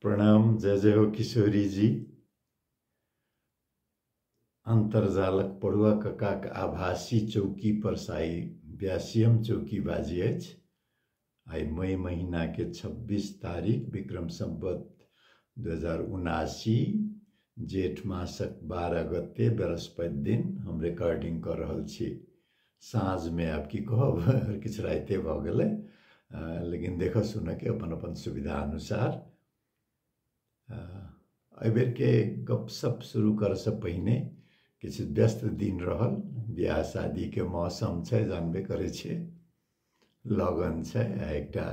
प्रणाम, जय जय हो किशोरी जी। अन्तर्जालक पढ़ुआ ककाक आभासी चौकी पर साई 82 चौकी बाजी अछि। आइ मई महीना के 26 तारीख, विक्रम संवत 2079, जेठ मासक 12 गते, बृहस्पति दिन हम रिकॉर्डिंग कर रहल छी। साँझमे आब की कहब, किछु राइते भऽ गेलै, लेकिन देखऽ सुनऽके अपन अपन सुविधा अनुसार। एहिबेरके गपशप शुरू करऽसँ पहिने किछु व्यस्त दिन रहल, बियाह शादीके मौसम छै, जानबे करै छियै, लगन छै, आ एकटा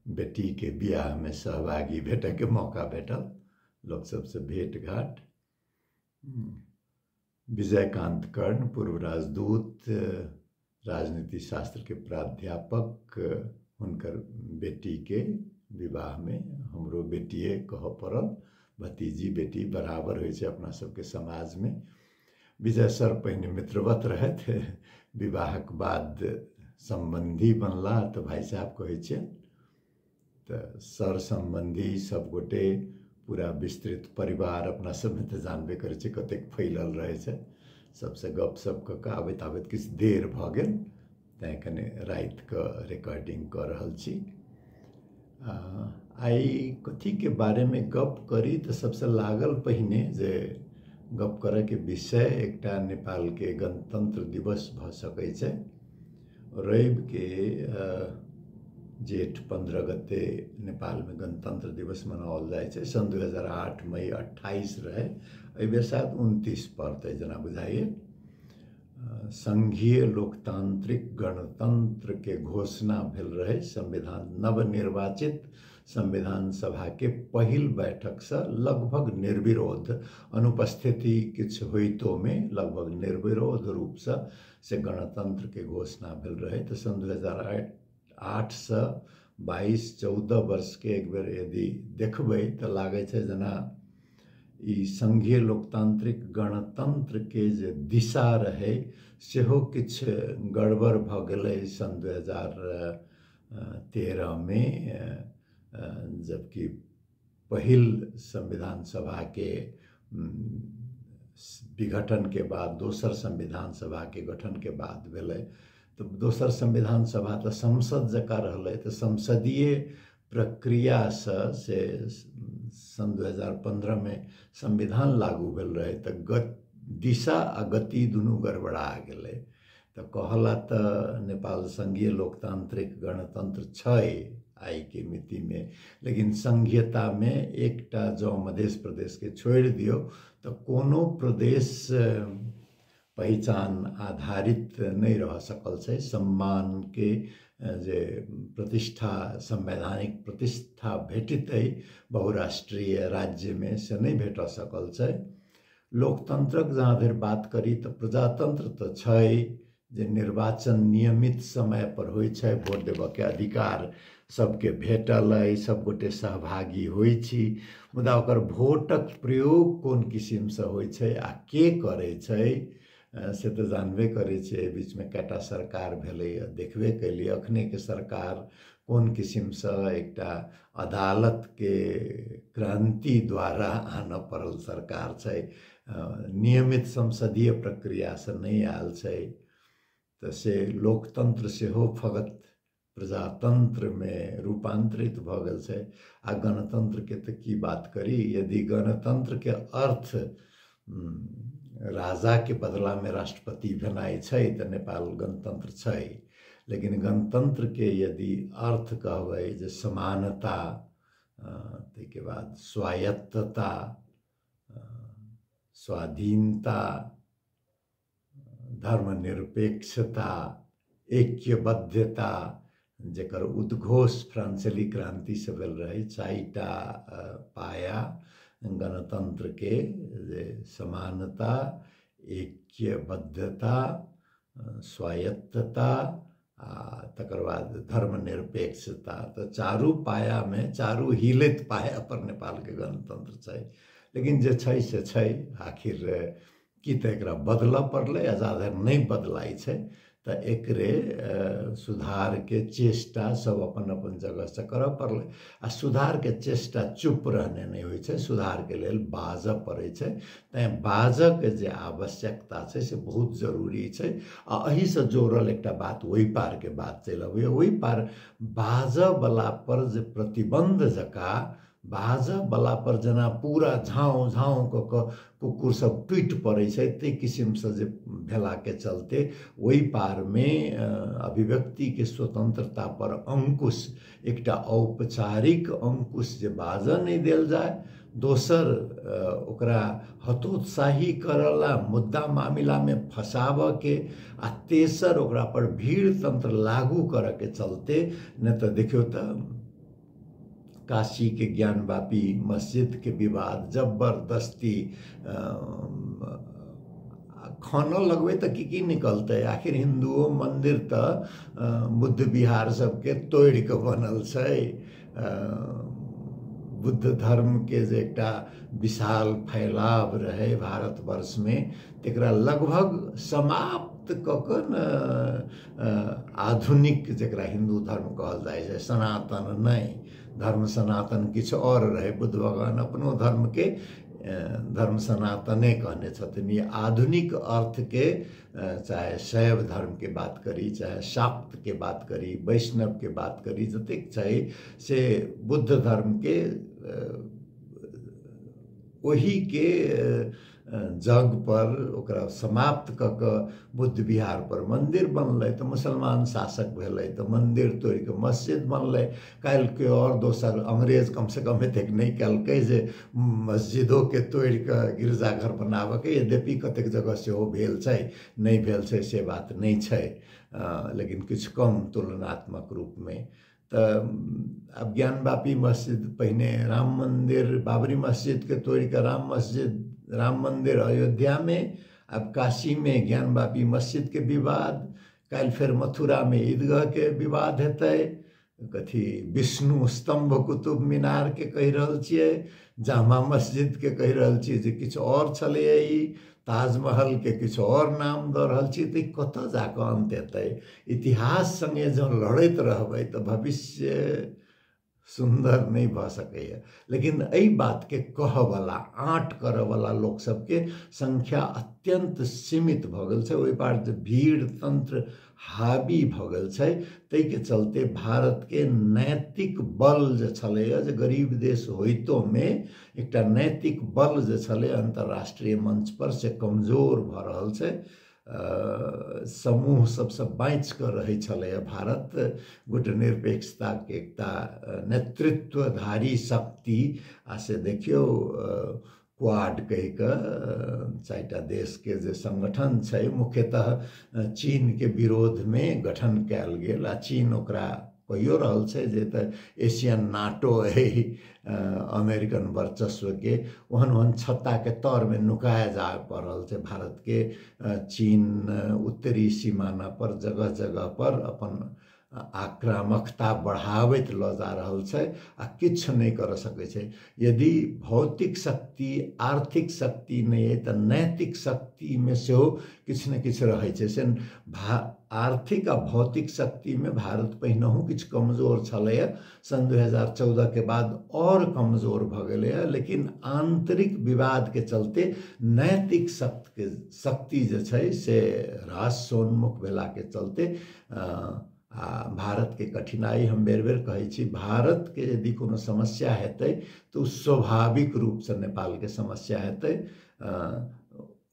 बेटीके बियाहमे सहभागी भेटैके मौका भेटल, लोक सबसँ भेट घाट। विजयकांत कर्ण, पूर्व राजदूत, राजनीति शास्त्रके प्राध्यापक, हुनकर बेटीके विवाहमे हमरो बेटिए कहऽ पड़ल, भतीजी बेटी बराबर होइ छै अपना सबके समाजमे। विजय सर पहिने मित्रवत रहथि, विवाहक बाद सम्बन्धी बनला, तऽ भाइ साहब कहै छियनि। तऽ सर सम्बन्धी सब गोटे पूरा विस्तृत परिवार अपना सबमे तऽ जानबे करै छै कतेक फैलल रहै छै, सबसँ गपशप कऽ कऽ आबैत आबैत किछु देर भऽ गेल, तैँ कने रातिके रिकॉर्डिंग कऽ रहल छी। आइ कथीके बारेमे गप करी तऽ सबसँ लागल पहिने जे गप करैके विषय एकटा नेपालके गणतंत्र दिवस भऽ सकै छै। रविके जेठ 15 गते नेपालमे गणतंत्र दिवस मनाओल जाइ छै। सन् 2008 मई 28 रहे, एहिबेर शायद 29 पड़तै जेना बुझाइए। संघीय लोकतांत्रिक गणतंत्र के घोषणा भेल रहे। संविधान नवनिर्वाचित संविधान सभा के पहिल बैठक से लगभग निर्विरोध, अनुपस्थिति किछु होइतो में लगभग निर्विरोध रूप से गणतंत्र के घोषणा भेल रहे। तो सन् 2008 से 22-14 वर्ष के एक बेर यदि देखबै तऽ लागै छै जेना ई संघीय लोकतांत्रिक गणतंत्र के जे दिशा रहे सेहो किछु गड़बड़ भऽ गेलै सन् 2013 में, जबकि पहिल संविधान सभा के विघटन के बाद दोसर संविधान सभा के गठन के बाद भेलै। तऽ दोसर संविधान सभा तऽ संसद जकाँ रहलै, तऽ संसदीय प्रक्रियासँ से सन् 2015 में संविधान लागू भेल रहे। तऽ दिशा आ गति दुनू गड़बड़ा गेलै। तऽ कहला तऽ नेपाल संघीय लोकतांत्रिक गणतंत्र छै आइके मितिमे, लेकिन संघीयतामे एकटा जँ मध्य प्रदेशके छोड़ि दियौ तऽ कोनो प्रदेश पहिचान आधारित नहि रह सकल छै। सम्मान के जे प्रतिष्ठा, संवैधानिक प्रतिष्ठा भेटितै बहुराष्ट्रीय राज्यमे से नहि भेट सकल छै। लोकतंत्रक जहाँ धरि बात करी तऽ प्रजातंत्र तऽ छै जे निर्वाचन नियमित समय पर होइ छै, वोट देबऽके अधिकार सबके भेटल अइ, सबगोटे सहभागी होइ छी, मुदा ओकर वोटक प्रयोग कोन किसिमसँ होइ छै आ के करै छै से तऽ जानबे करै छियै। एहि बीचमे कएटा सरकार भेलैए देखबे केलियै। अखनेके सरकार कोन किसिमसँ एकटा अदालतके क्रांति द्वारा आनऽ पड़ल सरकार छै, नियमित संसदीय प्रक्रियासँ नहि आयल छै। तऽ से लोकतंत्र सेहो फगत प्रजातंत्रमे रूपांतरित भऽ गेल छै। आ गणतंत्रके तऽ की बात करी, यदि गणतंत्रके अर्थ राजाके बदलामे राष्ट्रपति भेनाइ छै तऽ नेपाल गणतंत्र छै, लेकिन गणतंत्रके यदि अर्थ कहबै जे समानता, ताहिके बाद स्वायत्तता, स्वाधीनता, धर्मनिरपेक्षता, ऐक्यबद्धता, जकर उद्घोष फ्रांसेली क्रांतिसँ भेल रहै, 4टा पाया गणतंत्र के, जे समानता, ऐक्यबद्धता, स्वायत्तता आ तकर बाद धर्मनिरपेक्षता। तऽ चारू पायामे, चारू हिलैत पाया पर नेपालके गणतंत्र छै। लेकिन जे छै से छै, आखिर की तऽ एकरा बदलऽ पड़लै, आ जा धरि नहि बदलाइ छै तऽ एकरे सुधारके चेष्टा सब अपन अपन जगहसँ करऽ पड़लै। आ सुधारके चेष्टा चुप रहने नहि होइ छै, सुधारके लेल बाजऽ पड़ै छै। तैँ बाजऽके जे आवश्यकता छै से बहुत जरूरी छै। आ एहिसँ जोड़ल एकटा बात ओहि पारके बात चलि अबैए। ओहि पार बाजऽवला पर जे प्रतिबन्ध जकाँ, बाजऽवला पर जेना पूरा झाँव झाँव कऽ कऽ कुकुर सब टूटि पड़ै छै, ताहि किसिमसँ जे भेलाके चलते ओहि पारमे अभिव्यक्तिके स्वतंत्रता पर अंकुश, एकटा औपचारिक अंकुश जे बाजऽ नहि देल जाय, दोसर ओकरा हतोत्साही करला, मुद्दा मामिलामे फँसाबऽके, आ तेसर ओकरा पर भीड़ तंत्र लागू करऽके चलते। नहि तऽ देखियौ तऽ काशी के ज्ञानवापी मस्जिद के विवाद जबरदस्ती खाना लगबै तऽ की की निकलतै। आखिर हिंदुओ मंदिर तऽ बुद्ध विहार सबके तोड़ि कऽ बनल छै। बुद्ध धर्म के जे एकटा विशाल फैलाव रहै भारतवर्षमे, तकरा लगभग समाप्त कऽ कऽ ने आधुनिक जकरा हिन्दू धर्म कहल जाइ छै, सनातन नहि, धर्म सनातन किछु आओर रहै, बुद्ध भगवान अपनो धर्मके धर्म सनातने कहने छथिन। ये आधुनिक अर्थके चाहे शैव धर्मके बात करी, चाहे शाक्तके बात करी, वैष्णवके बात करी, जतेक छै से बुद्ध धर्मके ओहिके जग पर ओकरा समाप्त कऽ कऽ बुद्ध विहार पर मन्दिर बनलै, तऽ मुसलमान शासक भेलै तऽ मन्दिर तोड़ि कऽ मस्जिद बनलै। काल्हिके आओर दोसर अंग्रेज कमसँ कम एतेक नहि केलकै जे मस्जिदोके तोड़ि कऽ गिरजाघर बनाबऽके, यद्यपि कतेक जगह सेहो भेल छै, नहि भेल छै से बात नहि छै, लेकिन किछु कम तुलनात्मक रूपमे। तऽ आब ज्ञानवापी मस्जिद, पहिने राम मन्दिर बाबरी मस्जिदके तोड़ि कऽ राम मस्जिद, राम मन्दिर अयोध्यामे, आब काशीमे ज्ञानवापी मस्जिदके विवाद, काल्हि फेर मथुरामे ईदगाहके विवाद हेतै, कथी विष्णु स्तम्भ कुतुब मीनारके कहि रहल छियै, जामा मस्जिदके कहि रहल छियै जे किछु आओर छलैए, ई ताजमहलके किछु आओर नाम दऽ रहल छियै, तऽ ई कतऽ जाकऽ अन्त हेतै? इतिहास सङ्गे जँ लड़ैत रहबै तऽ भविष्य सुन्दर नहि भऽ सकैए। लेकिन एहि बातके कहऽवला, आँट करऽवला लोक सबके संख्या अत्यन्त सीमित भऽ गेल छै। ओहि पार जे भीड़ तंत्र हावी भऽ गेल छै, ताहिके चलते भारतके नैतिक बल जे छलैए, जे गरीब देश होइतोमे एकटा नैतिक बल जे छलै अन्तर्राष्ट्रीय मंच पर, से कमजोर भऽ रहल छै। समूह सबसँ बाँचि कऽ रहै छलैए भारत, गुटनिरपेक्षताके एकटा नेतृत्वधारी शक्ति। आ से देखियौ क्वाड कहि कऽ चारिटा देशके जे संगठन छै, मुख्यतः चीनके विरोधमे गठन कयल गेल। आ चीन ओकरा कहियो रहल छै जे तऽ एशियन नाटो है, अमेरिकन वर्चस्वके ओहन ओहन छत्ताके तरमे नुकाए जा पड़ल छै भारतके। चीन उत्तरी सीमाना पर जगह जगह पर अपन आक्रामकता बढ़ाबैत लऽ जा रहल छै आ किछु नहि करऽ सकै छै। यदि भौतिक शक्ति, आर्थिक शक्ति नहि अइ तऽ नैतिक शक्तिमे सेहो किछु ने किछु रहै छै। से आर्थिक आ भौतिक शक्तिमे भारत पहिनहुँ किछु कमजोर छलैए, सन् 2014 के बाद आओर कमजोर भऽ गेलैए। लेकिन आन्तरिक विवादके चलते नैतिक शक्ति जे छै से ह्रासोन्मुख भेलाके चलते आ भारतके कठिनाइ, हम बेर बेर कहै छी, भारतके यदि कोनो समस्या हेतै तऽ ओ स्वाभाविक रूपसँ नेपालके समस्या हेतै।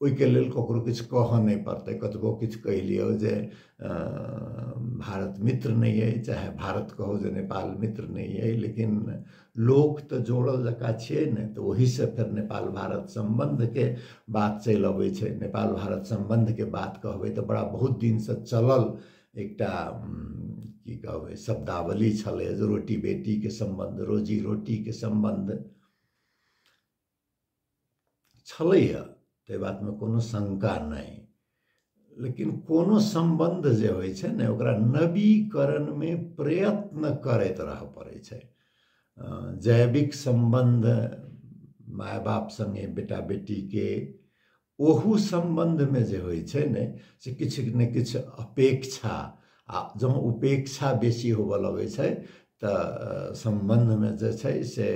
ओहिके लेल ककरो किछु कहऽ नहि पड़तै, कतबो किछु कहि लियौ जे भारत मित्र नहि अइ, चाहे भारत कहू जे नेपाल मित्र नहि अइ, लेकिन लोक तऽ जोड़ल जकाँ छियै ने, तऽ ओहिसँ फेर नेपाल भारत सम्बन्धके बात चलि अबै छै। नेपाल भारत सम्बन्धके बात कहबै तऽ बड़ा बहुत दिनसँ चलल एकटा की कहबै शब्दावली छलै जे रोटी बेटीके सम्बन्ध, रोजी रोटीके सम्बन्ध छलैए, ताहि बातमे कोनो शंका नहि। लेकिन कोनो सम्बन्ध जे होइ छै ने, ओकरा नवीकरणमे प्रयत्न करैत रहऽ पड़ै छै। जैविक सम्बन्ध माय बाप सङ्गे बेटा बेटीके, ओहू सम्बन्धमे जे होइ छै ने से किछु ने किछु अपेक्षा, आ जँ उपेक्षा बेसी होबऽ लगै छै तऽ सम्बन्धमे जे छै से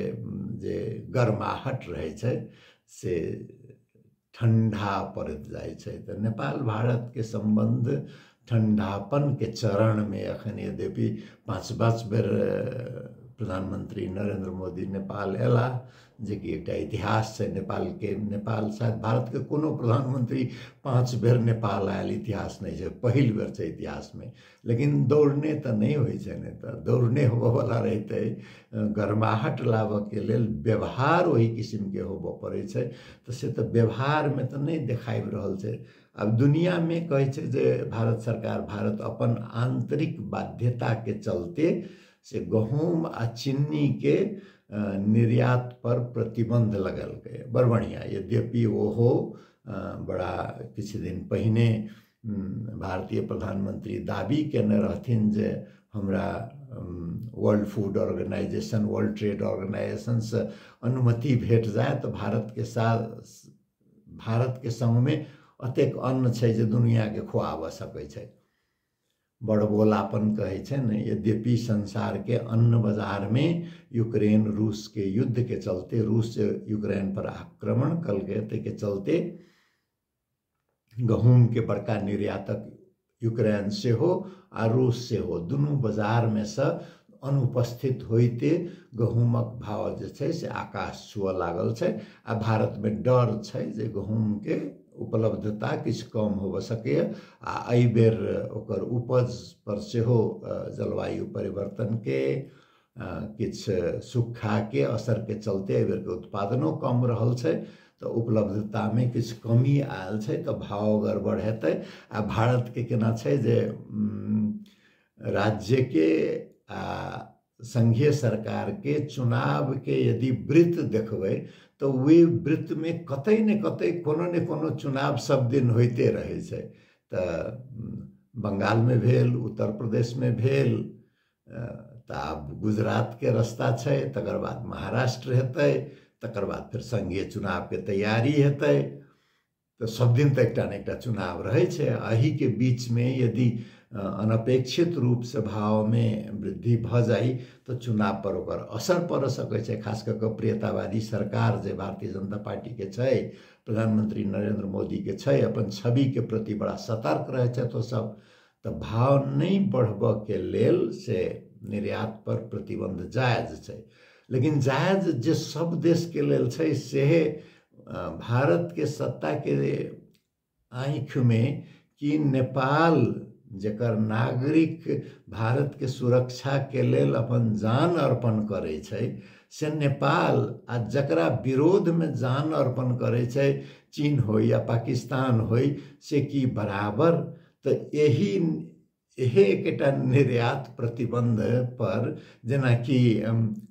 जे गर्माहट रहै छै से ठण्डा पड़ैत जाइ छै। तऽ नेपाल भारतके सम्बन्ध ठण्डापनके चरणमे एखन, यद्यपि 5-5 बेर प्रधानमंत्री नरेंद्र मोदी नेपाल अयला, जेकि एकटा इतिहास छै नेपालके। नेपाल शायद भारतके कोनो प्रधानमंत्री 5 बेर नेपाल आयल इतिहास नहि छै, पहिल बेर छै इतिहासमे। लेकिन दौड़ने तऽ नहि होइ छै ने, तऽ दौड़ने होबऽवला रहितै, गर्माहट लाबऽके लेल व्यवहार ओहि किसिमके होबऽ पड़ै छै, तऽ से तऽ व्यवहारमे तऽ नहि देखाबि रहल छै। आब दुनियामे कहै छै जे भारत सरकार, भारत अपन आन्तरिक बाध्यताके चलते से गहूँम आ चिन्नीके निर्यात पर प्रतिबन्ध लगेलकै। बड़ बढ़िआँ, यद्यपि ओहो बड़ा किछु दिन पहिने भारतीय प्रधानमंत्री दाबी केने रहथिन जे हमरा world food organisation, world trade ऑर्गेनाइजेशनसँ अनुमति भेट जाय तऽ भारतके साथ, भारतके सङ्गमे अतेक अन्न छै जे दुनिआके खुआबऽ सकै छै। बड़बोलापन कहै छै ने। यद्यपि संसारके अन्न बाजारमे यूक्रेन रूसके युद्धके चलते, रूस यूक्रेन पर आक्रमण कलकै ताहिके चलते गहूँमके बड़का निर्यातक यूक्रेन सेहो आ रूस सेहो दुनू बाजारमे सँ अनुपस्थित होइते गहूँमक भाव जे छै से आकाश छुअ लागल छै। आ भारतमे डर छै जे गहूँमके उपलब्धता किछु कम होबऽ सकैए, आ एहि बेर ओकर उपज पर सेहो जलवायु परिवर्तनके किछु सुखाके असरके चलते एहि बेरके उत्पादनो कम रहल छै, तऽ उपलब्धतामे किछु कमी आयल छै, तऽ भाव गड़बड़ हेतै। आ भारतके केना छै जे राज्यके आ संघीय सरकारके चुनावके यदि वृत्त देखबै तऽ ओहि वृत्तमे कतै ने कतै कोनो ने कोनो चुनाव सब दिन होइते रहै छै। तऽ बंगालमे भेल, उत्तर प्रदेशमे भेल, तऽ आब गुजरातके रास्ता छै, तकर बाद महाराष्ट्र हेतै, तकर बाद फेर संघीय चुनावके तैयारी हेतै। तऽ सब दिन तऽ एकटा ने एकटा चुनाव रहै छै। एहिके बीचमे यदि अनपेक्षित रूपसँ भावमे वृद्धि भऽ जाइ तऽ चुनाव पर ओकर असर पड़ि सकै छै। खास कऽ कऽ प्रियतावादी सरकार जे भारतीय जनता पार्टीके छै, प्रधानमंत्री नरेंद्र मोदीके छै, अपन छविके प्रति बड़ा सतर्क रहै छथि ओ सब। तऽ भाव नहि बढ़बऽके लेल से निर्यात पर प्रतिबंध जायज छै। लेकिन जायज जे सब देशके लेल छै से भारतके सत्ताके आँखिमे कि नेपाल जकर नागरिक भारतके सुरक्षाके लेल अपन जान अर्पण करै छै से नेपाल, आ जकरा विरोधमे जान अर्पण करै छै चीन होइ या पाकिस्तान होइ, से की बराबर? तऽ एही एकटा निर्यात प्रतिबंध पर, जेनाकि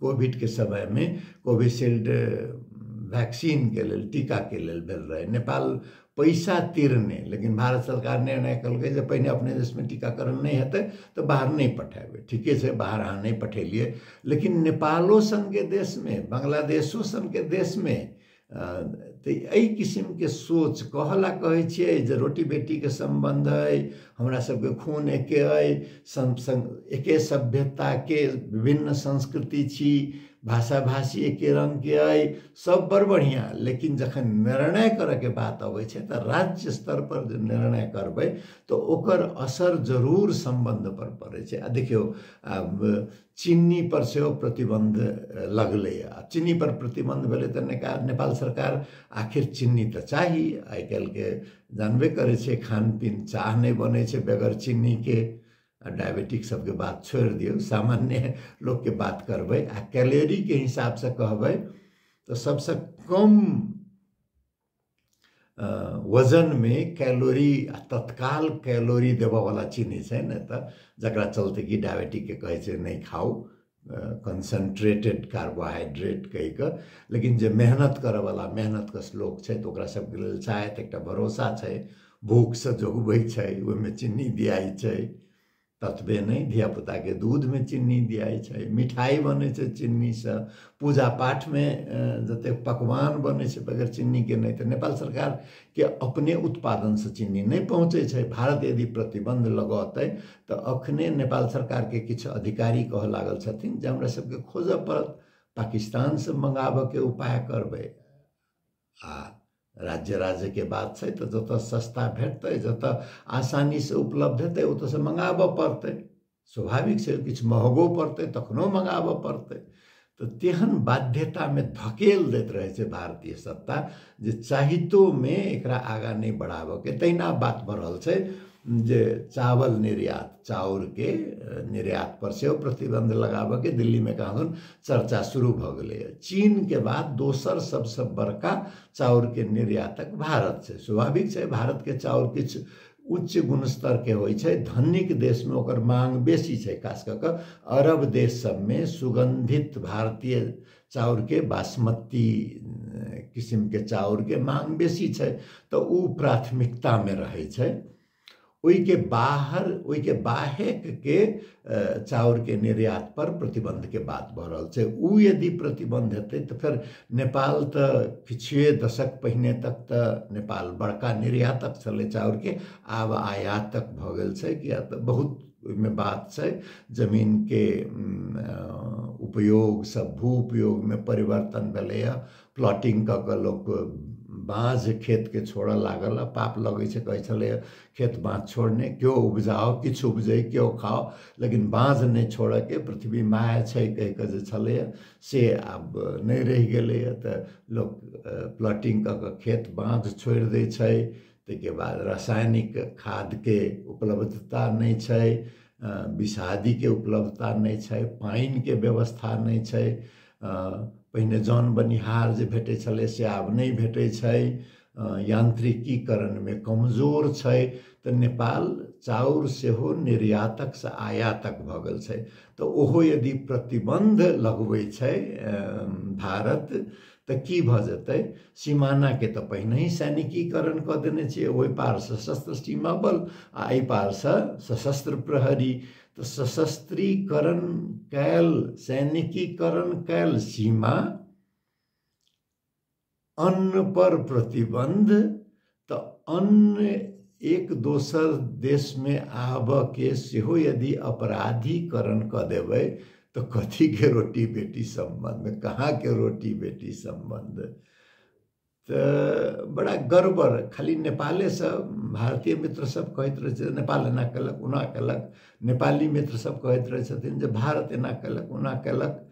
कोविडके समयमे कोविशील्ड वैक्सीनके लेल, टीकाके लेल भेल रहै, नेपाल पैसा तिरने, लेकिन भारत सरकार निर्णय केलकै जे पहिने अपने देशमे टीकाकरण नहि हेतै तऽ बाहर नहि पठेबै। ठीके छै, बाहर अहाँ नहि पठेलियै, लेकिन नेपालो सनके देशमे, बांग्लादेशो सनके देशमे तऽ एहि किसिमके सोच कहला कहै छियै जे रोटी बेटीके सम्बन्ध अइ, हमरा सबके खून एके अइ, एके सभ्यताके विभिन्न संस्कृति छी, भाषा भाषी एके रङ्गके अइ, सब बड़ बढ़िआँ। लेकिन जखन निर्णय करऽके बात अबै छै तऽ राज्य स्तर पर जे निर्णय करबै तऽ ओकर असर जरूर सम्बन्ध पर पड़ै छै। आ देखियौ, आब चिन्नी पर सेहो प्रतिबन्ध लगलै। आ चिन्नी पर प्रतिबन्ध भेलै तऽ नेपाल सरकार आखिर चिन्नी तऽ चाही, आइ काल्हिके जानबे करै छै खानपीन चाह नहि बनै छै बगैर चिन्नीके। डायबिटिक सबके बात छोड़ि दियौ, सामान्य लोकके बात करबै आ कैलोरीके हिसाबसँ कहबै तऽ सबसँ कम वजनमे कैलोरी आ तत्काल कैलोरी देबऽवला चीनी छै ने, तऽ जकरा चलते कि डायबिटिकके कहै छै नहि खाउ, कंसंट्रेटेड कार्बोहाइड्रेट कहि कऽ। लेकिन जे मेहनत करऽवला मेहनतकश लोक छै तऽ ओकरा सबके लेल चाहे तऽ एकटा भरोसा छै, भूखसँ जोगबै छै, ओहिमे चिन्नी दियाइ छै। ततबे नहि, धियापुताके दूधमे चिन्नी दियाइ छै, मिठाइ बनै छै चिन्नीसँ, पूजा पाठमे जतेक पकवान बनै छै बगैर चिन्नीके नहि। तऽ नेपाल सरकारके अपने उत्पादनसँ चिन्नी नहि पहुँचै छै। भारत यदि प्रतिबन्ध लगौतै तऽ अखने नेपाल सरकारके किछु अधिकारी कहऽ लागल छथिन जे हमरा सबके खोजऽ पड़त, पाकिस्तानसँ मंगाबऽके उपाय करबै। आ राज्य राज्यके बात छै, तऽ जतऽ सस्ता भेटतै, जतऽ आसानीसँ उपलब्ध हेतै, ओतऽसँ मंगाबऽ पड़तै। स्वाभाविक छै, किछु महगो पड़तै तखनो मंगाबऽ पड़तै। तऽ तेहन बाध्यतामे धकेल दैत रहै छै भारतीय सत्ता जे चाहितोमे एकरा आगाँ नहि बढ़ाबऽके। तहिना बात भऽ रहल छै जे चावल निर्यात, चाउरके निर्यात पर सेहो प्रतिबंध लगाबऽके दिल्लीमे कहाँदन चर्चा शुरू भऽ गेलैए। चीनके बाद दोसर सबसँ बड़का चाउरके निर्यातक भारत छै। स्वाभाविक छै, भारतके चाउर किछु उच्च गुणस्तरके होइ छै, धनिक देशमे ओकर मांग बेसी छै। खास कऽ कऽ अरब देश सबमे सुगन्धित भारतीय चाउरके, बासमती किसिमके चाउरके मांग बेसी छै, तऽ ओ प्राथमिकतामे रहै छै। ओहिके बाहर, ओहिके बाहेकके चाउरके निर्यात पर प्रतिबन्धके बात भऽ रहल छै। ओ यदि प्रतिबन्ध हेतै तऽ फेर नेपाल तऽ किछुए दशक पहिने तक तऽ नेपाल बड़का निर्यातक छलै चाउरके, आब आयातक भऽ गेल छै। किया तऽ बहुत ओहिमे बात छै, जमीनके उपयोग सब भू उपयोगमे परिवर्तन भेलैए, प्लॉटिंग कऽ कऽ लोक बाँझ खेतके छोड़ऽ लागल। पाप लगै छै, कहै छलै खेत बाँझ छोड़ने, केओ उपजाओ, किछु उपजै केओ खाओ, लेकिन बाँझ नहि छोड़ऽके, पृथ्वी माय छै कहि कऽ जे छलैए से आब नहि रहि गेलैए। तऽ लोक प्लॉटिंग कऽ कऽ खेत बाँझ छोड़ि दै छै। ताहिके बाद रासायनिक खादके उपलब्धता नहि छै, विषादीके उपलब्धता नहि छै, पानिके व्यवस्था नहि छै। पहिने जन बनिहार जे भेटै छलै से आब नहि भेटै छै, यांत्रिकीकरणमे कमजोर छै। तऽ नेपाल चाउर सेहो निर्यातकसँ आयातक भऽ गेल छै। तऽ ओहो यदि प्रतिबन्ध लगबै छै भारत तऽ की भऽ जेतै? सीमानाके तऽ पहिनहि सैनिकीकरण कऽ देने छियै, ओहि पार सशस्त्र सीमा बल आ एहि पारसँ सशस्त्र प्रहरी। तऽ सशस्त्रीकरण कयल, सैनिकीकरण कयल सीमा, अन्न पर प्रतिबंध, तऽ अन्न एक दोसर देशमे आबऽ के सेहो यदि अपराधीकरण कऽ देबै तऽ कथीके रोटी बेटी सम्बन्ध, कहाँके रोटी बेटी सम्बन्ध? तऽ बड़ा गड़बड़। खाली नेपालेसँ भारतीय मित्र सब कहैत रहै छै नेपाल एना केलक ओना केलक, नेपाली मित्र सब कहैत रहै छथिन जे भारत एना केलक ओना केलक।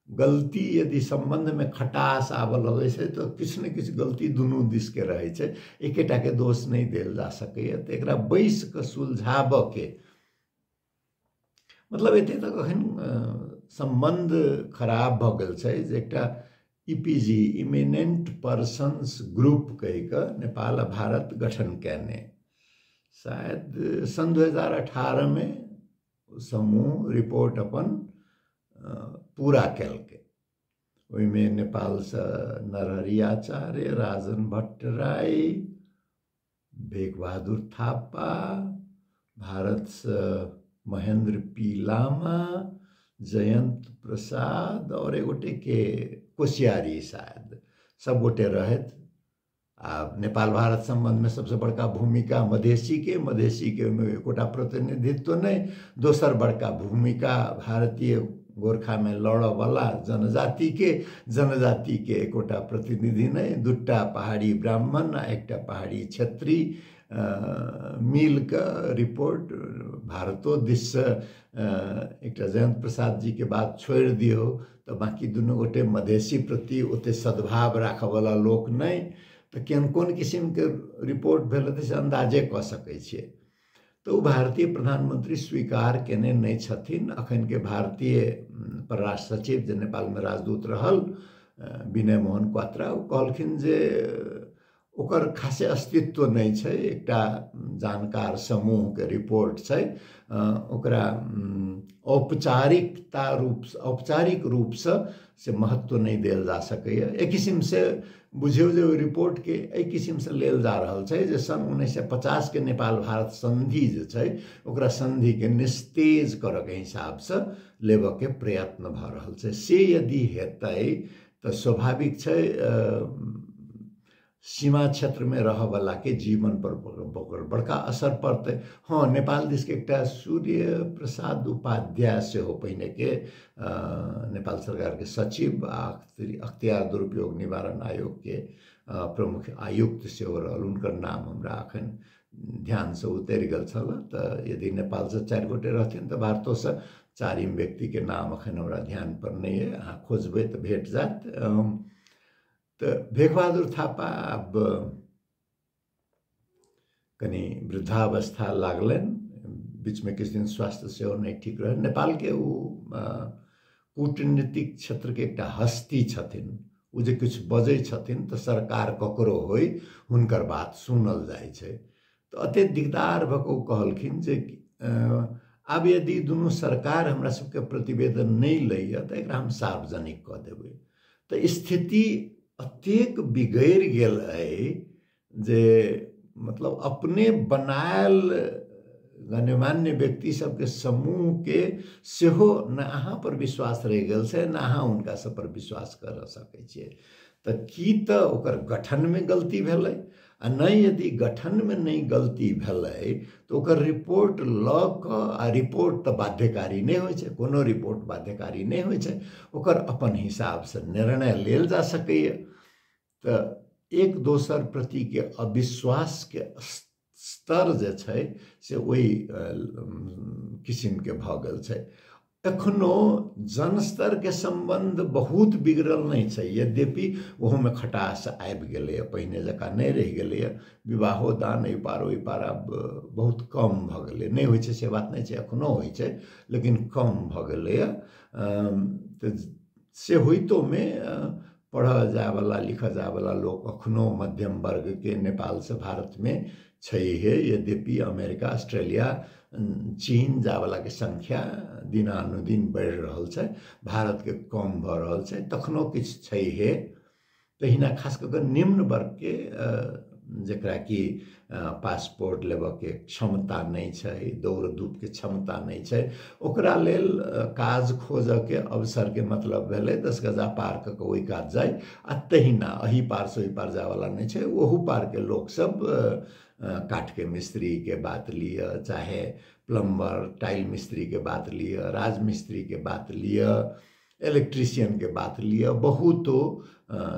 गलती यदि सम्बन्धमे खटास आबऽ लगै छै तऽ किछु ने किछु गलती दुनू दिसके रहै छै, एकेटाके दोष नहि देल जा सकैए। तऽ एकरा बैसि कऽ सुलझाबऽके मतलब एते तक एखन सम्बन्ध खराब भऽ गेल छै जे एकटा ईपीजी, इमिनेंट पर्सन्स ग्रुप कहि कऽ नेपाल आ भारत गठन कयने, शायद सन् 2018 मे समूह रिपोर्ट अपन पूरा केलकै। ओहिमे नेपालसँ नरहरि आचार्य, राजन भट्टराई, भेक बहादुर थापा, भारतसँ महेंद्र पी लामा, जयंत प्रसाद और एगोटे के कोश्यारी शायद, सब गोटे रहथि। आ नेपाल भारत सम्बन्धमे सबसँ बड़का भूमिका मधेसीके, मधेसीके ओहिमे एकोटा प्रतिनिधित्व नहि। दोसर बड़का भूमिका भारतीय गोरखामे लड़ऽवला जनजातिके, जनजातिके एकोटा प्रतिनिधि नहि, दूटा पहाड़ी ब्राह्मण आ एकटा पहाड़ी क्षेत्री मिल कऽ रिपोर्ट भारतो दिससँ एकटा जयंत प्रसाद जीके बात छोड़ि दियौ तऽ बाँकी दुनू गोटे मधेसी प्रति ओते सद्भाव राखऽवला लोक नहि। तऽ केहन कोन किसिमके रिपोर्ट भेल हेतै से अन्दाजे कऽ सकै छियै। तऽ ओ भारतीय प्रधानमंत्री स्वीकार केने नहि छथिन। अखनके भारतीय परराष्ट्र सचिव जे नेपालमे राजदूत रहल विनय मोहन क्वात्रा, ओ कहलखिन जे ओकर खासे अस्तित्व नहि छै। एकटा जानकार समूहके रिपोर्ट छै, ओकरा औपचारिकता रूप औपचारिक रूपसँ से महत्व नहि देल जा सकैए। एक किसिमसँ बुझियौ जे ओहि रिपोर्टके एहि किसिमसँ लेल जा रहल छै जे सन् 1950 के नेपाल भारत सन्धि जे छै ओकरा सन्धिके निस्तेज करऽके हिसाबसँ लेबऽके प्रयत्न भऽ रहल छै। से यदि हेतै तऽ स्वाभाविक छै सीमा क्षेत्रमे रहऽवलाके जीवन पर बड़का असर पड़तै। हँ, नेपाल दिसके एकटा सूर्य प्रसाद उपाध्याय सेहो पहिनेके नेपाल सरकारके सचिव आ अख्तियार दुरुपयोग निवारण आयोगके प्रमुख आयुक्त सेहो रहल, हुनकर नाम हमरा एखन ध्यानसँ उतरि गेल छल। तऽ यदि नेपालसँ 4 गोटे रहथिन तऽ भारतोसँ चारिम व्यक्तिके नाम एखन हमरा ध्यान पर नहि अइ, अहाँ खोजबै तऽ भेट जायत। तऽ भेखबहादुर थापा आब कनि वृद्धावस्था लागलनि, बीचमे किछु दिन स्वास्थ्य सेहो नहि ठीक रहल। नेपालके ओ कूटनीतिक क्षेत्रके एकटा हस्ती छथिन, ओ जे किछु बजै छथिन तऽ सरकार ककरो होइ हुनकर बात सुनल जाइ छै। तऽ अते दिगदार भऽ कऽ ओ कहलखिन जे आब यदि दुनू सरकार हमरा सबके प्रतिवेदन नहि लैए तऽ एकरा हम सार्वजनिक कऽ देबै। तऽ स्थिति अतेक बिगड़ि गेल अइ जे मतलब अपने बनायल गण्यमान्य व्यक्ति सबके समूहके सेहो न अहाँ पर विश्वास रहि गेल छै न अहाँ हुनका सब पर विश्वास कर सकै छियै। तऽ की तऽ ओकर गठनमे गलती भेलै, आ नहि यदि गठनमे नहि गलती भेलै तऽ ओकर रिपोर्ट लऽ कऽ, आ रिपोर्ट तऽ बाध्यकारी नहि होइ छै, कोनो रिपोर्ट बाध्यकारी नहि होइ छै, ओकर अपन हिसाबसँ निर्णय लेल जा सकैए। तऽ एक दोसर प्रतिके अविश्वासके स्तर जे छै से ओहि किसिमके भऽ गेल छै। एखनो जनस्तरके सम्बन्ध बहुत बिगड़ल नहि छै, यद्यपि ओहोमे खटास आबि गेलैए, पहिने जकाँ नहि रहि गेलैए। विवाहो दान एहि पार ओहि पार आब बहुत कम भऽ गेलै, नहि होइ छै से बात नहि छै, एखनो होइ छै लेकिन कम भऽ गेलैए। तऽ से होइतोमे पढ़ऽ जायवला लिखऽ जायवला लोक एखनो मध्यम वर्गके नेपालसँ भारतमे छैहे, यद्यपि अमेरिका ऑस्ट्रेलिया चीन जायवलाके संख्या दिनानुदिन बढ़ि रहल छै, भारतके कम भऽ रहल छै, तखनो किछु छैहे। तहिना खास कऽ कऽ निम्न वर्गके जकरा कि पासपोर्ट लेबऽके क्षमता नहि छै, दौड़ धूपके क्षमता नहि छै, ओकरा लेल काज खोजऽके अवसरके मतलब भेलै 10 गजा पार कऽ कऽ ओहि काज जाइ, आ तहिना एहि पारसँ ओहि पार जायवला नहि छै, ओहू पारके लोकसब काठके मिस्त्रीके बात लिअ, चाहे प्लम्बर टाइल मिस्त्रीके बात लिअ, राजमिस्त्रीके बात लिअ, इलेक्ट्रिशियनके बात लिअ, बहुतो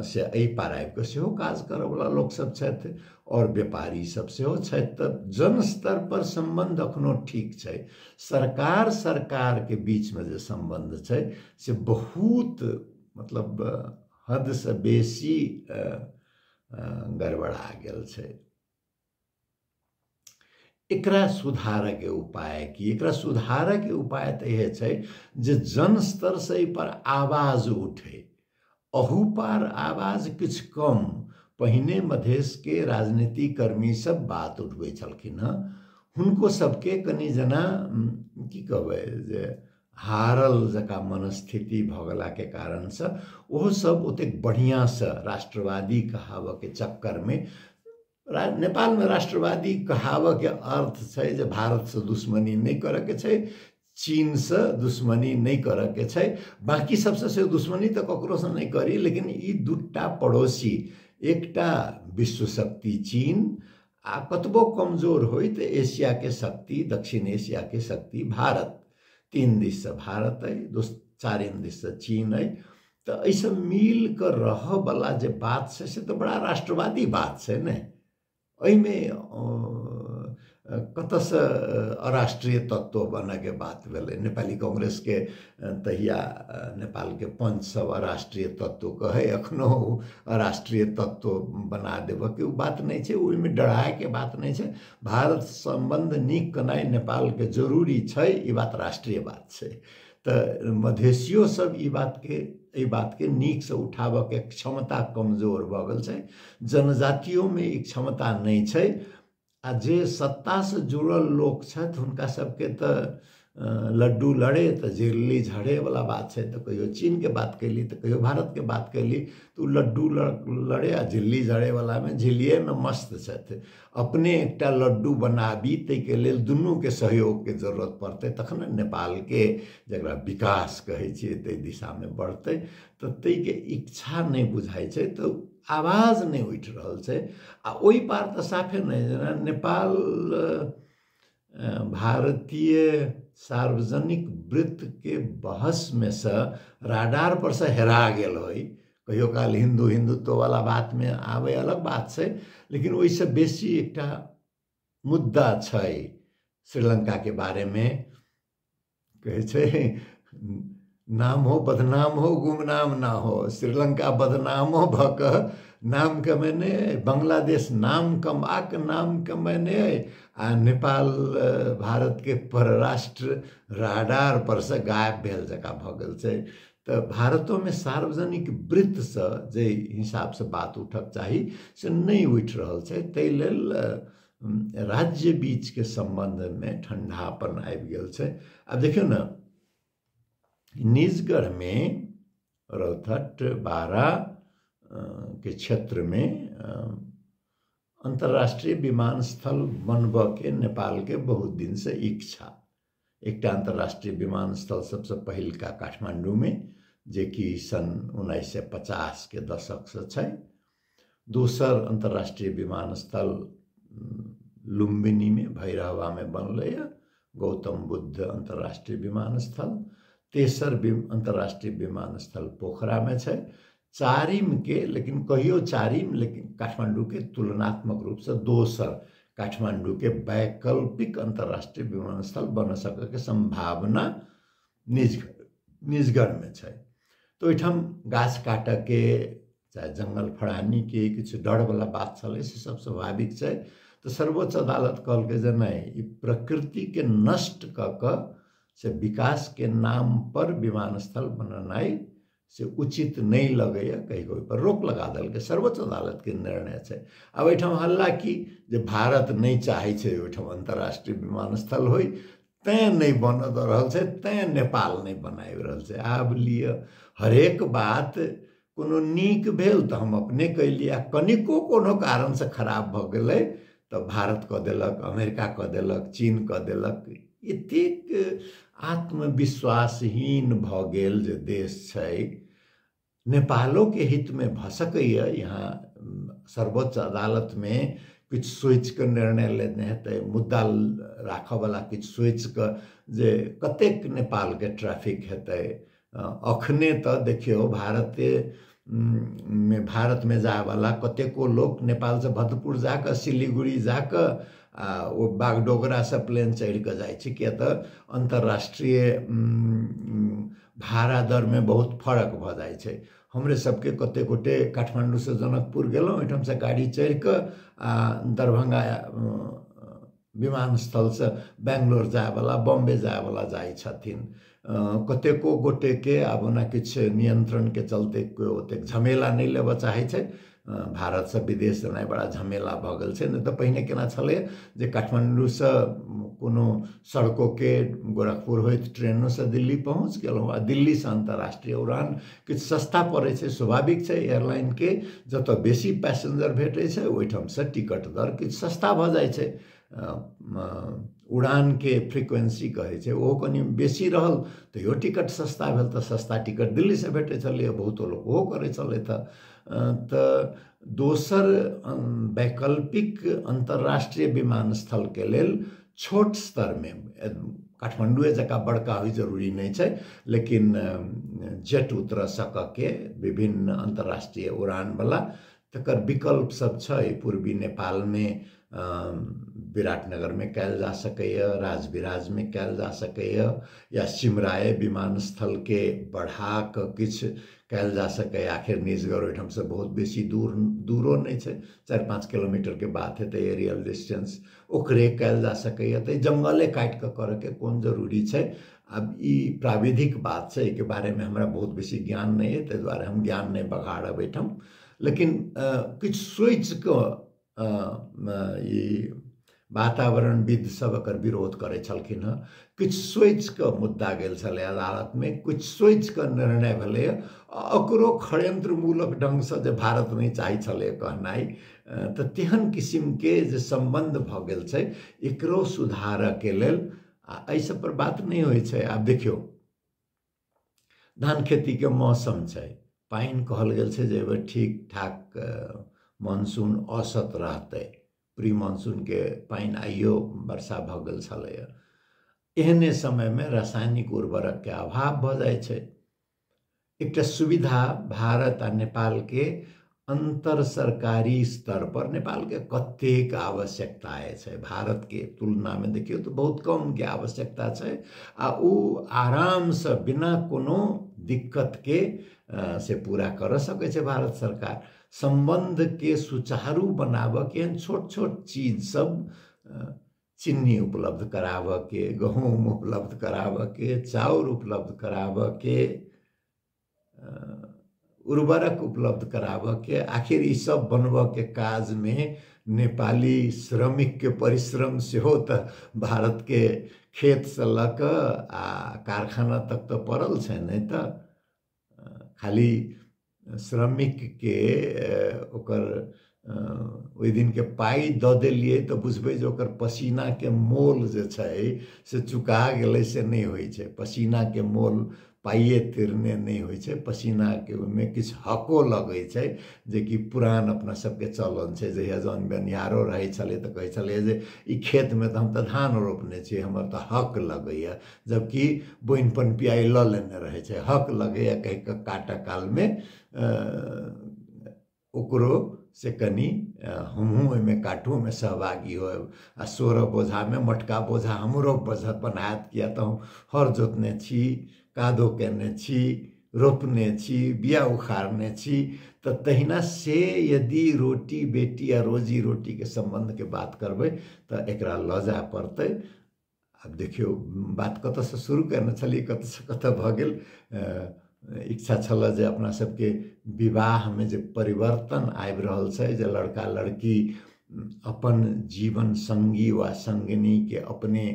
से एहि पार आबि कऽ सेहो काज करऽवला लोकसब छथि आओर व्यापारी सब सेहो छथि। तऽ जनस्तर पर सम्बन्ध एखनो ठीक छै, सरकार सरकारके बीचमे जे सम्बन्ध छै से बहुत मतलब हदसँ बेसी गड़बड़ा गेल छै। एकरा सुधारके उपाय की? एकरा सुधारके उपाय तऽ इएह छै जे जनस्तरसँ एहि पर आवाज उठे, अहू पार आवाज किछु कम। पहिने मधेशके राजनीतिक कर्मी सब बात उठबै छलखिन हँ, हुनको सबके कनि जेना की कहबै जे हारल जकाँ मनस्थिति भऽ गेलाके कारणसँ ओहो सब ओतेक बढ़िआँसँ राष्ट्रवादी कहाबऽके चक्करमे, नेपालमे राष्ट्रवादी कहाबऽके अर्थ छै जे भारतसँ दुश्मनी नहि करऽके छै, चीनसँ दुश्मनी नहि करऽके छै, बाँकी सबसँ से दुश्मनी तऽ ककरोसँ नहि करी, लेकिन ई दूटा पड़ोसी, एकटा विश्व शक्ति चीन आ कतबो कमजोर होइ तऽ एशियाके शक्ति, दक्षिण एशियाके शक्ति भारत, 3 दिससँ भारत अइ, 4 दिससँ चीन अइ, तऽ एहिसँ मिल कऽ रहऽवला जे बात छै से तऽ बड़ा राष्ट्रवादी बात छै ने, एहिमे कतऽसँ अराष्ट्रीय तत्व बनऽके बात भेलै। नेपाली कांग्रेसके तहिया नेपालके पंच सब अराष्ट्रीय तत्व कहै, एखनो अराष्ट्रीय तत्व बना देबऽके ओ बात नहि छै, ओहिमे डरायके बात नहि छै। भारत सम्बन्ध नीक केनाइ नेपालके जरूरी छै, ई बात राष्ट्रीय बात छै। तऽ मधेशियो सब ई बातके एहि बातके नीकसँ उठाबऽके क्षमता कमजोर भऽ गेल छै। जनजातियोमे ई क्षमता नहि छै। आ जे सत्तासँ जुड़ल लोक छथि हुनका सबके तऽ लड्डू लड़े तऽ झिल्ली झड़ेवला बात छै। तऽ कहियो चीनके बात कैली तऽ कहियो भारतके बात कैली, तऽ ओ लड्डू लड़े आ झिल्ली झड़ेवलामे झिल्लिएमे मस्त छथि। अपने एकटा लड्डू बनाबी ताहिके लेल दुनूके सहयोगके जरूरत पड़तै, तखन ने नेपालके जकरा विकास कहै छियै ताहि दिशामे बढ़तै। तऽ ताहिके इच्छा नहि बुझाइ छै, तऽ आवाज नहि उठि रहल छै। आ ओहि पार तऽ साफे नहि, जेना नेपाल भारतीय सार्वजनिक वृत्तके बहसमे सँ राडार पर से हेरा गेल होइ। कहियो काल हिन्दू हिन्दुत्ववाला बातमे आबै अलग बात छै, लेकिन ओहिसँ बेसी एकटा मुद्दा छै श्रीलङ्काके बारेमे। कहै छै नाम हो बदनाम हो गुमनाम ना हो। श्रीलङ्का बदनामो भऽ कऽ नाम कमेने, बांग्लादेश नाम कमा कऽ नाम कमेने, आ नेपाल भारतके परराष्ट्र राडार पर से गायब भेल जकाँ भऽ गेल छै। तऽ भारतोमे सार्वजनिक वृत्तसँ जे हिसाबसँ बात उठक चाही से नहि उठि रहल छै। ताहि लेल राज्य बीचके सम्बन्धमे ठण्डापन आबि गेल छै। आब देखियौ ने, निजगढ़मे रौतहट बारा के क्षेत्रमे अन्तर्राष्ट्रीय विमानस्थल बनबऽके नेपालके बहुत दिनसँ इच्छा। एकटा अन्तर्राष्ट्रीय विमानस्थल सबसँ पहिलका काठमाण्डूमे, जेकि सन् 1950 के दशकसँ छै। दोसर अन्तर्राष्ट्रीय विमानस्थल लुम्बिनीमे भैरहवामे बनलैए, गौतम बुद्ध अन्तर्राष्ट्रीय विमानस्थल। तेसर अन्तर्राष्ट्रीय विमानस्थल पोखरामे छै। चारिमके, लेकिन कहियो चारिम, लेकिन काठमाण्डूके तुलनात्मक रूपसँ दोसर काठमाण्डूके वैकल्पिक अन्तर्राष्ट्रीय विमानस्थल बन सकऽके सम्भावना निजगढ़मे छै। तऽ ओहिठाम गाछ काटऽके चाहे जङ्गल फड़ानीके किछु डरवला बात छलै, से सब स्वाभाविक छै। तऽ सर्वोच्च अदालत कहलकै जे नहि, ई प्रकृतिके नष्ट कऽ कऽ से विकासके नाम पर विमानस्थल बनेनाइ से उचित नहि लगैए, कहि कऽ ओहिपर रोक लगा देलकै। सर्वोच्च अदालतके निर्णय छै। आब एहिठाम हल्ला की जे भारत नहि चाहै छै ओहिठाम अन्तर्राष्ट्रीय विमानस्थल होइ, तैँ नहि बनऽ दऽ रहल छै, तैँ नेपाल नहि बनाबि रहल छै। आब लिअ, हरेक बात कोनो नीक भेल तऽ हम अपने कैली, आ कनिको कोनो कारणसँ खराब भऽ गेलै तऽ भारत कऽ देलक, अमेरिका कऽ देलक, चीन कऽ देलक। एतेक आत्मविश्वासहीन भऽ गेल जे देश छै। नेपालोके हितमे भऽ सकैए यहाँ सर्वोच्च अदालतमे किछु सोचिकऽ निर्णय लेने हेतै, मुद्दा राखऽवला किछु सोचिकऽ जे कतेक नेपालके ट्रैफिक हेतै। अखने तऽ देखियौ भारतमे जायवला कतेको लोक नेपालसँ भद्रपुर जाकऽ सिलीगुड़ी जाकऽ आ ओ बागडोगरासँ प्लेन चढ़ि कऽ जाइ छै, किया तऽ अन्तर्राष्ट्रीय भाड़ा दरमे बहुत फरक भऽ जाइ छै। हमरे सबके कतेक गोटे काठमाण्डूसँ जनकपुर गेलहुँ, ओहिठामसँ गाड़ी चढ़ि कऽ आ दरभंगा विमानस्थलसँ बेंगलोर जायवला, बॉम्बे जायवला जाइ छथिन। कतेको गोटेके आब ओना किछु नियन्त्रणके चलते कोइ ओतेक झमेला नहि लेबऽ चाहै छै। भारतसँ विदेश जेनाइ बड़ा झमेला भऽ गेल छै। नहि तऽ पहिने केना छलै जे काठमाण्डूसँ कोनो सड़कोके गोरखपुर होइत ट्रेनोसँ दिल्ली पहुँच गेलहुँ, आ दिल्लीसँ अन्तर्राष्ट्रीय उड़ान किछु सस्ता पड़ै छै। स्वाभाविक छै, एयरलाइनके जतऽ बेसी पैसेंजर भेटै छै ओहिठामसँ टिकट दर किछु सस्ता भऽ जाइ छै। उड़ानके फ्रिक्वेन्सी कहै छै ओहो कनि बेसी रहल तैयो टिकट सस्ता भेल, तऽ सस्ता टिकट दिल्लीसँ भेटै छलैए, बहुतो लोक ओहो करै छलै। तऽ दोसर वैकल्पिक अन्तर्राष्ट्रीय विमानस्थलके लेल छोट स्तरमे, काठमाण्डुए जकाँ बड़का होइ जरूरी नहि छै, लेकिन जेट उतरऽ सकऽके विभिन्न अन्तर्राष्ट्रीय उड़ानवला तकर विकल्प सब छै। पूर्वी नेपालमे विराटनगरमे कयल जा सकैए, राजविराजमे कयल जा सकैए, या सिमराय विमानस्थलके बढ़ा कऽ किछु कयल जा सकैए। आखिर निजगढ़ ओहिठामसँ बहुत बेसी दूरो नहि छै, 4-5 किलोमीटरके बात हेतै एरियल डिस्टेंस, ओकरे कयल जा सकैए। तऽ जङ्गले काटि कऽ करऽके कोन जरूरी छै। आब ई प्राविधिक बात छै, एहिके बारेमे हमरा बहुत बेसी ज्ञान नहि अइ, ताहि दुआरे हम ज्ञान नहि बघाड़ब एहिठाम। लेकिन किछु सोचिकऽ ई वातावरणविद सब एकर विरोध करै छलखिन हँ, किछु सोचिकऽ मुद्दा गेल छलै अदालतमे, किछु सोचिकऽ निर्णय भेलै, ओकरो षड्यंत्रमूलक ढङ्गसँ जे भारत नहि चाहै छलै कहनाइ, तऽ तेहन किसिमके जे सम्बन्ध भऽ गेल छै एकरो सुधारऽके लेल आ एहि सब पर बात नहि होइ छै। आब देखियौ, धान खेतीके मौसम छै, पानि कहल गेल छै जे एहिबेर ठीक ठाक मानसून औसत रहतै, प्री मानसूनके पानि आइयो वर्षा भऽ गेल छलैए। एहने समयमे रासायनिक उर्वरकके अभाव भऽ जाइ छै। एकटा सुविधा भारत आ नेपालके अंतर सरकारी स्तर पर, नेपालके कतेक आवश्यकता छै भारतके तुलनामे देखियौ तऽ बहुत कमके आवश्यकता छै, आ ओ आरामसँ बिना कोनो दिक्कतके से पूरा कर सकै छै भारत सरकार। सम्बन्धके सुचारू बनाबऽके एहन छोट छोट चीज सब, चिन्नी उपलब्ध कराबऽके, गहूँम उपलब्ध कराबऽके, चाउर उपलब्ध कराबऽके, उर्वरक उपलब्ध कराबऽके, आखिर ई सब बनबऽके काजमे नेपाली श्रमिकके परिश्रम सेहो तऽ भारतके खेतसँ लऽ कऽ आ कारखाना तक तऽ पड़ल छै, नहि तऽ खाली श्रमिकके ओकर ओहि दिनके पाइ दऽ देलियै तऽ बुझबै जे ओकर पसीनाके मोल जे छै से चुका गेलै, से नहि होइ छै। पसीनाके मोल पाइए तिरने नहि होइ छै, पसीनाके ओहिमे किछु हको लगै छै, जेकि पुरान अपना सबके चलन छै। जहिया जौन बनिहारो रहै छलै तऽ कहै छलै जे ई खेतमे तऽ हम तऽ धान रोपने छी, हमर तऽ हक लगैए, जबकि बोनि पनपियाइ लऽ लेने रहै छै, हक लगैए कहि कऽ काटऽ कालमे ओकरो से कनि हमहूँ ओहिमे काटू, ओहिमे सहभागी होयब, आ 16 बोझामे मोटका बोझा हमरो बोझा बनायत, किया तऽ हम हर जोतने छी, कादो केने छी, रोपने छी, बिया उखाड़ने छी। तऽ तहिना से यदि रोटी बेटी आ रोजी रोटीके सम्बन्धके बात करबै तऽ एकरा लऽ जाय पड़तै। आब देखियौ, बात कतऽसँ शुरू करने छलियै, कतऽसँ कतऽ भऽ गेल। इच्छा छल जे अपना सबके विवाहमे जे परिवर्तन आबि रहल छै, जे लड़का लड़की अपन जीवन संगी वा संगिनीके अपने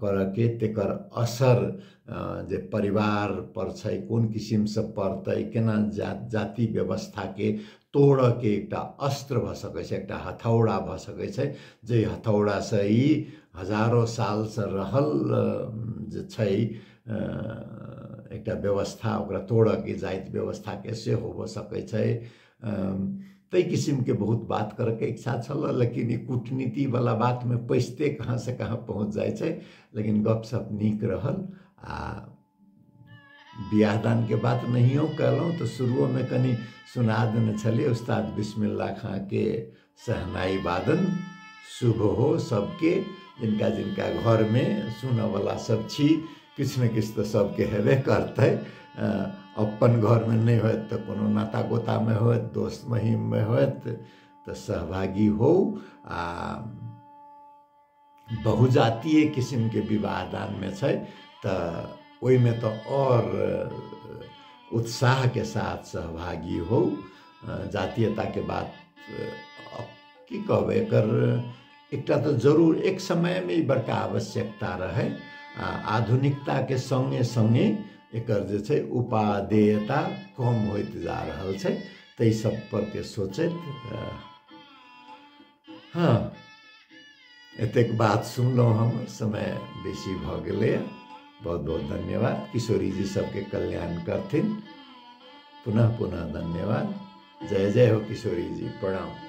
करऽके, तेकर असर जे परिवार पर छै कोन किसिमसँ पड़तै, केना जाति व्यवस्थाके तोड़ऽके एकटा अस्त्र भऽ सकै छै, एकटा हथौड़ा भऽ सकै छै, जाहि हथौड़ासँ ई हजारो सालसँ रहल जे छै एकटा व्यवस्था, ओकरा तोड़ऽके जाति व्यवस्थाके सेहो भऽ सकै छै। ताहि किसिमके बहुत बात करऽके इच्छा छल, लेकिन ई कूटनीतिवला बातमे पैसते कहाँ से कहाँ पहुँच जाइ छै। लेकिन गपशप नीक रहल आ बियाह दानके बात नहियो कयलहुँ तऽ शुरुओमे कनि सुना देने छलियै उस्ताद बिस्मिल्ला खाँके शहनाई वादन। शुभ हो सबके, जिनका जिनका घरमे सुनऽवला सब छी, किछु ने किछु तऽ सबके हेबे करतै। अपन घरमे नहि होयत तऽ कोनो नाता गोतामे होयत, दोस्त महिममे होयत, तऽ सहभागी हो। आ बहुजातीय किसिमके विवाह दानमे छै तऽ ओहिमे तऽ आओर उत्साहके साथ सहभागी हो। जातीयताके बात की कहबै, एकर एकटा तऽ जरूर एक समयमे ई बड़का आवश्यकता रहै, आ आधुनिकताके सङ्गे सङ्गे एकर जे छै उपादेयता कम होइत जा रहल छै, ताहि सब परके सोचैत हँ एतेक बात सुनलहुँ। हमर समय बेसी भऽ गेलैए। बहुत बहुत धन्यवाद। किशोरी जी सबके कल्याण करथिन। पुनः पुनः धन्यवाद। जय जय हो किशोरी जी। प्रणाम।